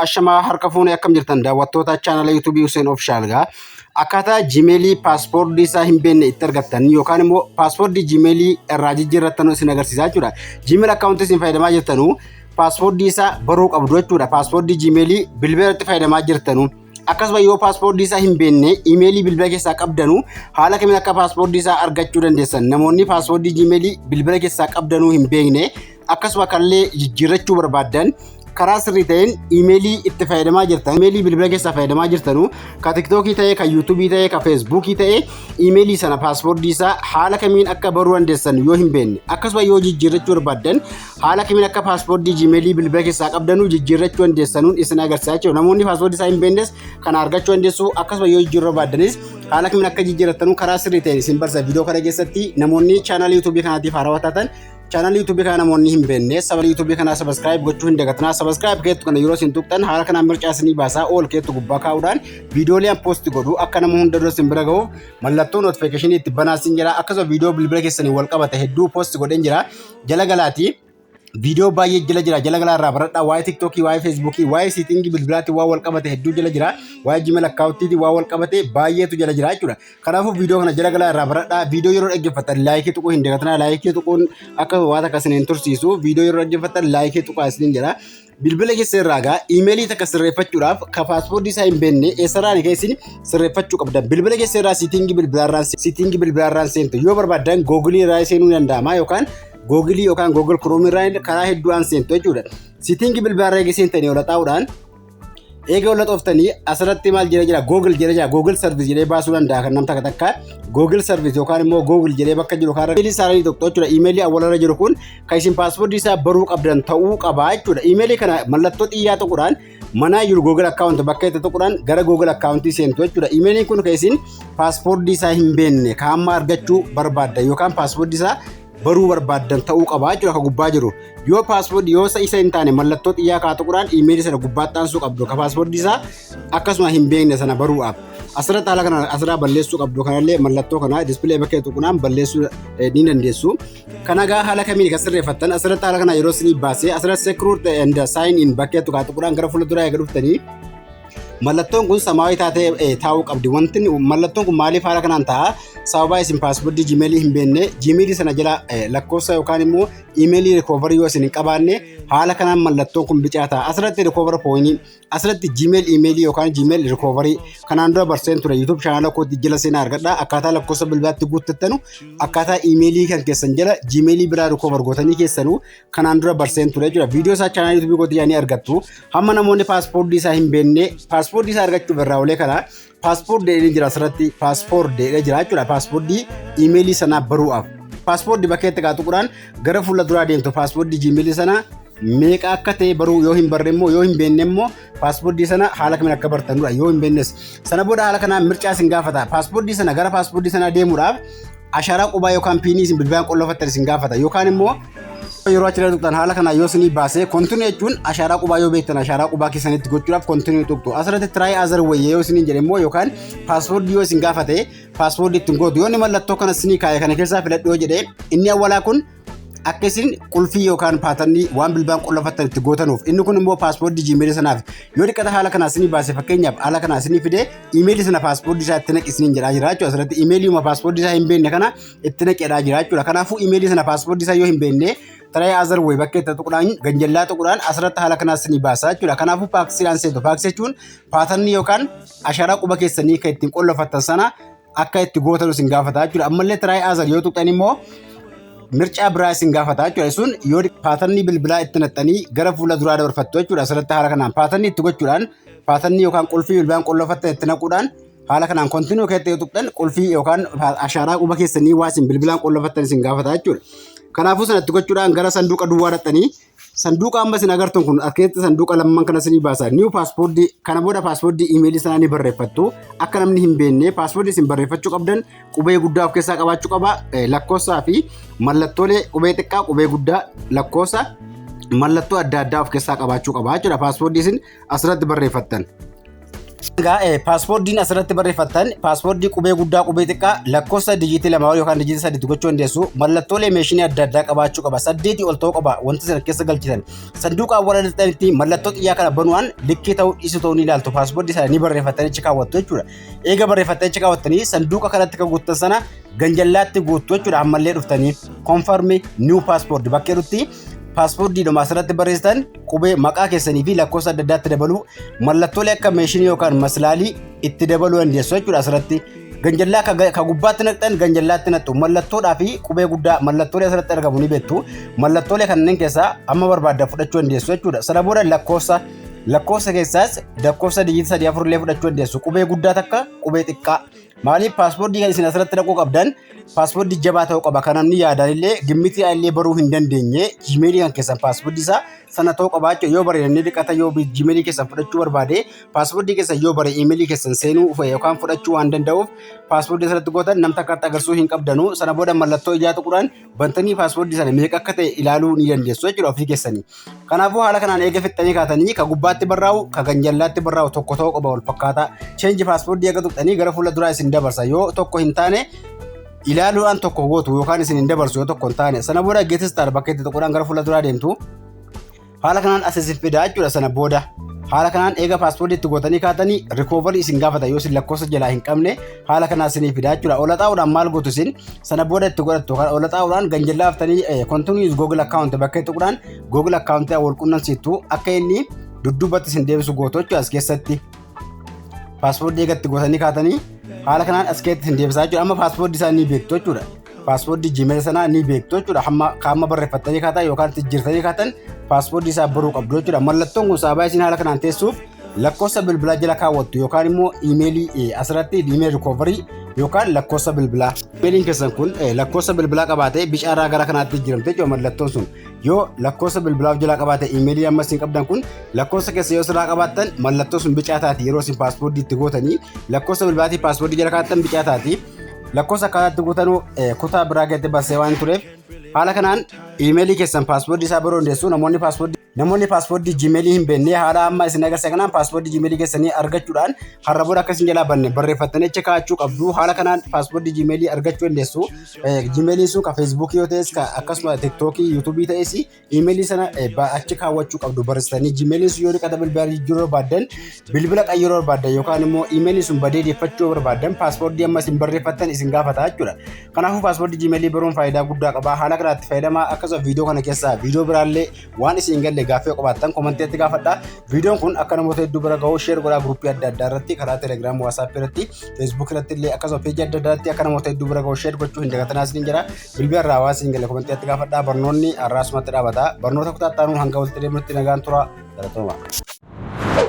Ashamaa, harka fuunee, akkam jirtan daawwattoota chaanala YouTubeii Hussein Official? Gaa akkaataa Gmailii passwordii isaa hin beekne itti argattan yookaan immoo passwordii Gmailii irraa jijjiirrattan isin agarsiisaa jechuudha. Gmail accountii isin fayyadamaa jirtanu passwordii isaa baruu qabdu jechuudha. Passwordii Gmailii bilbila irratti fayyadamaa jirtanu. Akkasuma yoo passwordii isaa hin beekne, imeelii bilbila keessaa qabdanu haala kamiin akka passwordii isaa argachuu dandeessan, namoonni passwordii Gmailii bilbila keessaa qabdanuu hin beekne, akkasuma kallee jijjiirrachuu barbaaddan, karaa sirrii ta'een imeelii itti fayyadamaa jirtan, imeelii bilbila keessaa fayyadamaa jirtanu, ka TikTokii ta'e, ka YouTubeii ta'e, ka Facebookii ta'e, imeelii sana passwordii isaa haala kamiin akka baruu dandeessan yoo hin beekne, akkasuma yoo jijjiirrachuu barbaaddan haala kamiin akka passwordii Gmailii bilbila keessaa qabdanu jijjiirrachuu dandeessanuun isin agarsiisaa jechuudha. Namoonni passwordii isaa hin beeknes kana argachuu dandeessu. Akkasuma yoo jijjiiruu barbaaddanis haala kamiin akka jijjiirrattanu karaa sirrii ta'een isin barsiisa viidiyoo kana keessatti. Namoonni chaanalii YouTubeii kanaatiif haarawaa taatan, chaanalii YouTubeii kana namoonni hin beekne, saba YouTubeii kanaa subscribe gochuu hin dagatinaa. Subscribe keettu kana yeroo isin tuqxan haala kanaan mircaa isinii baasaa. All keettu gubbaa kaa'uudhaan viidiyoolee an post godhu akka nama hunda dura isin bira gahuuf mallattoo notificationii itti banaa isin jira. Akkasuma viidiyoo bilbila keessanii wal qabate hedduu post godheen jira. Jala galaatii viidiyoo baay'ee jala jira, jala galaa irraa baradhaa. Waa'ee TikTokii, waa'ee Facebookii, waa'ee settingii bilbilaatti waan wal qabate hedduu jala jira. Waa'ee Gmail accountiitti waan wal qabate baay'eetu jala jira jechuudha. Kanaafuu viidiyoo kana jala galaa irraa baradhaa. Viidiyoo yeroo dhaggeeffattan likeii tuquu hin dagatinaa. Likeii tuquun akka waan akka isin hin tursiisu. Viidiyoo yeroo dhaggeeffattan likeii tuqaa isiniin jedha. Bilbila keessa irraa gaa iimeelii takka sirreeffachuudhaaf ka passwordii isaa hin beekne eessarraan keessin sirreeffachuu qabdan? Bilbila keessa irraa settingii bilbilaarraan seentu. Yoo barbaaddan Googleii irraa seenuu danda'ama, yookaan Googleii yookaan Google Chrome irraa karaa hedduudhaan seentu jechuudha. Settingii bilbilaarraa eega seentanii ola xaa'uudhaan, eega ola xooftanii, asirratti maal jedhee jira? Google jedhee jira. Google service jedhee baasuu danda'a. Kan nam takka takka Google service yookaan immoo Google jedhee bakka jiru karaa imeelii isaanii tokko jechuudha. Imeelii awwalarra jiru kun kan isin passwordii isaa baruu qabdan ta'uu qaba jechuudha. Imeelii kana mallattoo xiyyaa tuquudhaan manage your Google account bakka itti tuquudhaan gara Google accountii seentu jechuudha. Imeeliin kun kan isin passwordii isaa hin beekne kan amma argachuu barbaaddan yookaan passwordii isaa baruu barbaaddan ta'uu qaba jechuudha ka gubbaa jiru. Yoo passwordii yoo isa hin taane, mallattoo xiyyaa kaa tuquudhaan imeelii sana gubbaatti aansuu qabdu ka passwordii isaa akkasuma hin beekne sana baruudhaaf. Asirratti haala kana asirraa balleessuu qabdu. Kanallee mallattoo kana display bakka tuquudhaan balleessuu ni dandeessu. Kana gaa haala kamiin kan sirreeffattan? Asirratti haala kana yeroo isinii baasee, asirratti secure and sign in bakkee tuqaa tuquudhaan gara fuula duraa eega dhuftanii, mallattoon kun samaawii taatee taa'uu qabdi. Wanti mallattoon kun maaliif haala kanaan ta'a? Sababa isin passwordii Gmailii hin beekne, Gmailii sana jala lakkoofsa yookaan immoo iimeelii recovery yoo isin hin qabaanne, haala kanaan mallattoon kun bicaa ta'a. Asirratti recovery phone, asirratti Gmail iimeelii yookaan Gmail recovery kanaan dura barseen ture. YouTube chaanala kootti jala seenaa argadha. Akkaataa lakkoofsa bilbilaatti guuttattanu, akkaataa iimeelii kan keessan jala Gmailii biraa recover gootanii keessanuu kanaan dura barseen ture jechuudha. Viidiyoo isaa chaanala YouTubeii kootti yaanii argattu. Hamma namoonni passwordii isaa hin beekne passwordii isaa argachuuf irraa olee kana passwordii jedhee jira. Asirratti passwordii jedhee jira jechuudha. Passwordii iimeelii sanaa baruudhaaf passwordii bakka itti tuquudhaan gara fuula duraa deemtu. Passwordii Gmailii sana meeqa akka ta'e baruu yoo hin barre immoo, yoo hin beekne immoo, passwordii sana haala kamiin akka bartanudha yoo hin beeknes. Sana booda haala kanaan mircaa isin gaafata. Passwordii sana gara passwordii sanaa deemuudhaaf ashaaraa qubaa yookaan PINii isin bilbilaan qollofattan isin gaafata. Yookaan immoo yeroo achirra tuqxan haala kanaa yoo isinii baasee, continue jechuun ashaaraa qubaa yoo beektan ashaaraa qubaa keessanitti gochuudhaaf continue tuqxu. Asirratti try other way yoo isiniin jedhe immoo, yookaan passwordii yoo isin gaafate, passwordii ittiin gootu. Yoo inni mallattoo kana isinii kaa'e kana keessaa filadhu yoo jedhe, inni awwalaa kun akka isin qulfii yookaan patternii waan bilbilaan qollofattan itti gootanuuf, inni kun immoo passwordii Gmailii sanaaf. Yoo dhiqata haala kanaa isinii baase, fakkeenyaaf haala kanaa isinii fide, iimeelii sana passwordii isaa itti naqi isiniin jedhaa jira jechuudha. Asirratti iimeelii passwordii isaa hin beekne kana itti naqedhaa jira jechuudha. Kanaafuu iimeelii sana passwordii isaa yoo hin beekne, try other way bakka itti tuquudhaan, ganjallaa tuquudhaan asirratti haala kanaa isinii baasa jechuudha. Kanaafuu passkeyidhaan seentu. Passkey jechuun patternii yookaan ashaaraa quba keessanii kan ittiin qollofattan sana akka itti gootanu isin gaafata jechuudha. Ammallee try other yoo tuqxan immoo mircaa biraa isin gaafata jechuudha. Sun yoo patternii bilbilaa itti naqxanii gara fuula duraa dabarfattu jechuudha. Asirratti haala kanaan patternii itti gochuudhaan, patternii yookaan qulfii bilbilaan qollofattan itti naquudhaan, haala kanaan continue keessatti yoo tuqxan, qulfii yookaan ashaaraa quba keessanii waa isin bilbilaan qollofattan isin gaafata jechuudha. Kanaafuu sanatti gochuudhaan gara sanduuqa duwwaa dhaqxanii, sanduuqa amma isin agartan kun akkeetti sanduuqa lamman kana isinii baasa. New passwordii kana booda passwordii iimeelii sanaa ni barreeffattu. Akka namni hin beekne passwordii isin barreeffachuu qabdan qubee guddaa of keessaa qabaachuu qaba. Lakkoofsaa fi mallattoolee, qubee xiqqaa, qubee guddaa, lakkoofsa, mallattoo adda addaa of keessaa qabaachuu qaba jechuudha passwordii isin asirratti barreeffattan. Egaa passwordiin asirratti barreeffattan passwordii qubee guddaa, qubee xiqqaa, lakkoofsa dijiitii 2 yookaan dijiitii 3 gochuu dandeessu. Mallattoolee meeshinii adda addaa qabaachuu qaba. 8 ol ta'uu qaba wanti sana keessa galchitan. Sanduuqa awwaala lixanitti mallattoo xiyyaa kana banuudhaan likkii ta'uu dhiisuu ta'uu ni ilaaltu. Passwordii sana ni barreeffattanii achi kaawwattu jechuudha. Eega barreeffattanii achi kaawwattanii, sanduuqa kanatti kan guuttan sana ganjallaatti guuttu jechuudha. Ammallee dhuftanii "confirm new password" bakkee dhutti passwordiidhuma asirratti barreessitan qubee, maqaa keessanii fi lakkoofsa adda addaatti dabaluu, mallattoolee akka meeshinii yookaan maslaalii itti dabaluu dandeessu jechuudha asirratti. Ganjallaa ka gubbaatti naqxan ganjallaatti naqxu, mallattoodhaa fi qubee guddaa, mallattoolee asirratti argamu ni beektu. Mallattoolee kanneen keessaa amma barbaaddan fudhachuu dandeessu jechuudha. Sana booda lakkoofsa keessaas lakkoofsa dijiitii 3, 4 illee fudhachuu dandeessu. Qubee guddaa takka, qubee xiqqaa. Maaliif? Passwordii kan isin asirratti naquu qabdan passwordii jabaa ta'uu qaba. Kan namni yaadaan illee gimmitii illee baruu hin dandeenye Gmailii kan keessan passwordii isaa sana ta'uu qaba jechuudha. Yoo bare namni dhiqata, yoo Gmailii keessan fudhachuu barbaade, passwordii keessan yoo bare iimeelii keessan seenuu yookaan fudhachuu waan danda'uuf, passwordii asirratti gootan namta akka agarsiisuu hin qabdanu. Sana booda mallattoo ijaa tuquudhaan bantanii passwordii sana meeqa akka ta'e ilaaluu ni dandeessu jechuudha ofii keessanii. Kanaafuu haala kanaan eega fixxanii kaatanii, ka gubbaatti barraa'u ka ganjallaatti barraa'u tokko ta'uu qaba, wal fakkaataa. Change passwordii eega tuqxanii gara fuula duraa isin dabarsa. Yoo tokko hin taane ilaaluudhaan tokko gootu yookaan isin hin dabarsu yoo tokko hin taane. Sana booda "get started" bakka itti tuquudhaan gara fuula duraa deemtu. Haala kanaan as isin fidaa jechuudha sana booda. Haala kanaan eega passwordii itti gootanii kaatanii, recovery isin gaafata. Yoo isin lakkoofsa jalaa hin qabne, haala kanaan isinii fidaa jechuudha. Ola xaa'uudhaan maal gootu isin sana booda itti godhattu? Ola xaa'uudhaan ganjallaa haftanii "continue with Google account" bakka itti tuquudhaan Google account wal qunnamsiiftu, akka inni dudduubatti isin deebisu gootu jechuudha as keessatti. Passwordii eegatti gootanii kaatanii, haala kanaan as keessatti isin deebisaa jechuudha. Amma passwordii isaa ni beektu jechuudha. Passwordii Gmail sanaa ni beektu jechuudha. Hamma kaamma barreeffattanii kaatan yookaan jijjiirtanii kaatan, passwordii isaa baruu qabdu jechuudha. Mallattoon kun sababa isin haala kanaan teessuuf lakkoofsa bilbilaa jala kaawwattu yookaan immoo iimeelii asirratti email recovery yookaan lakkoofsa bilbilaa. Iimeeliin keessan kun lakkoofsa bilbilaa qabaatee bicaarraa gara kanaatti jijjiiramte jechuudha mallattoon sun. Yoo lakkoofsa bilbilaa of jalaa qabaate, iimeelii amma isin qabdan kun lakkoofsa keessa yoo sirraa qabaattan, mallattoo sun bicaa taati. Yeroo isin passwordii itti gootanii lakkoofsa bilbilaatii passwordii jala kaa'attan bicaa taati. Lakkoofsa akkaataatti gootanuu kutaa biraa keessatti barsee waan tureef, haala kanaan iimeelii keessan passwordii isaa baruu dandeessu. Namoonni passwordii Gmailii hin beekne, haala amma isin agarsiisa kanaan passwordii Gmailii keessanii argachuudhaan har'a booda akka isin jalaa banne barreeffattanii achi kaa'achuu qabdu. Haala kanaan passwordii Gmailii argachuu dandeessu. Gmailiin sun ka Facebookii yoo ta'es, ka akkasuma TikTokii, YouTubeii ta'es, iimeelii sana achi kaawwachuu qabdu barreessitanii. Gmailiin sun yoo dhiqata bilbilaa jijjiiruu barbaaddan, bilbila qayyaruu barbaaddan yookaan immoo iimeeliin sun badee deeffachuu barbaaddan, passwordii amma isin barreeffattan isin gaafata jechuudha. Kanaafuu passwordii Gmailii baruun faayidaa guddaa qaba. Haala kanaatti fayyadamaa. Akkasuma viidiyoo kana keessaa viidiyoo biraallee waan isin hin galle gaaffii qabaattan commentiitti gaafadhaa. Viidiyoon kun akka namoota hedduu bira gahu share godhaa. Groupii adda addaa irratti, karaa Telegram, WhatsAppii irratti, Facebook irratti illee, akkasuma pageii adda addaa irratti akka namoota hedduu bira gahu share gochuu hin dagatinaa isiniin jira. Bilbila irraa waan isin hin galle commentiitti gaafadhaa. Barnoonni har'aasumatti dhaabata. Barnoota kutaa itti hanga walitti deemnutti nagaan tura. Galatooma.